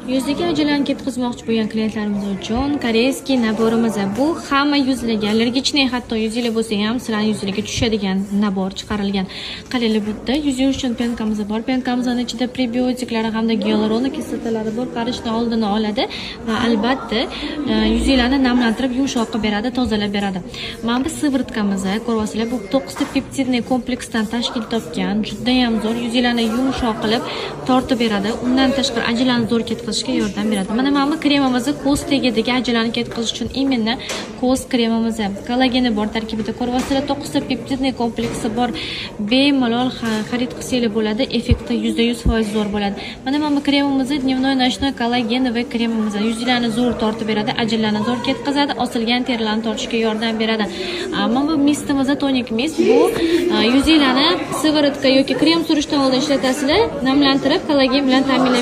Yuziga ajinlarni ketkazmoqchi bo'lgan klientlarimiz uchun корейский набор imiz. Bu hamma yuzlarga, аллергичный hatto yuzinglar bo'lsa ham, sizlarni yuzinglarga tushadigan набор chiqarilgan. Qaranglar, bu yerda yuz yuvish uchun пенка miz bor. Пенка mizni ichida prebiotiklari hamda gialuron kislotalari bor, qarishni oldini oladi va albatta yuzinglarni namlantirib, yumshoq qilib beradi, tozalab beradi. Mana bu сыворотка miz, ko'ryapsizlar, bu to'qqizta пептидный kompleksdan tashkil topgan, judayam zo'r yuzinglarni yumshoq qilib tortib beradi. Undan tashqari ajinlarni zo'r ketkazishga yordam beradi. Mana bu kremimizni ko'z tagidagi ajinlarni ketkazish uchun именно ko'z kremimiz. Kollageni bor tarkibida, ko'ryapsizlar, to'qqizta пептидный kompleksi bor. Bemalol xarid qilsanglar bo'ladi, effekti 100% zo'r bo'ladi. Mana bu kremimizni дневной, ночной коллагеновый kremimiz yuzinglarni zo'r tortib beradi, ajinlarni zo'r ketkazadi, osilgan terilarni tortishga yordam beradi. Mana bu mistimiz, тоник mist, bu yuzinglarni сыворотка yoki krem surishdan oldin ishlatasizlar, namlantirib, kollagen bilan ta'minlab.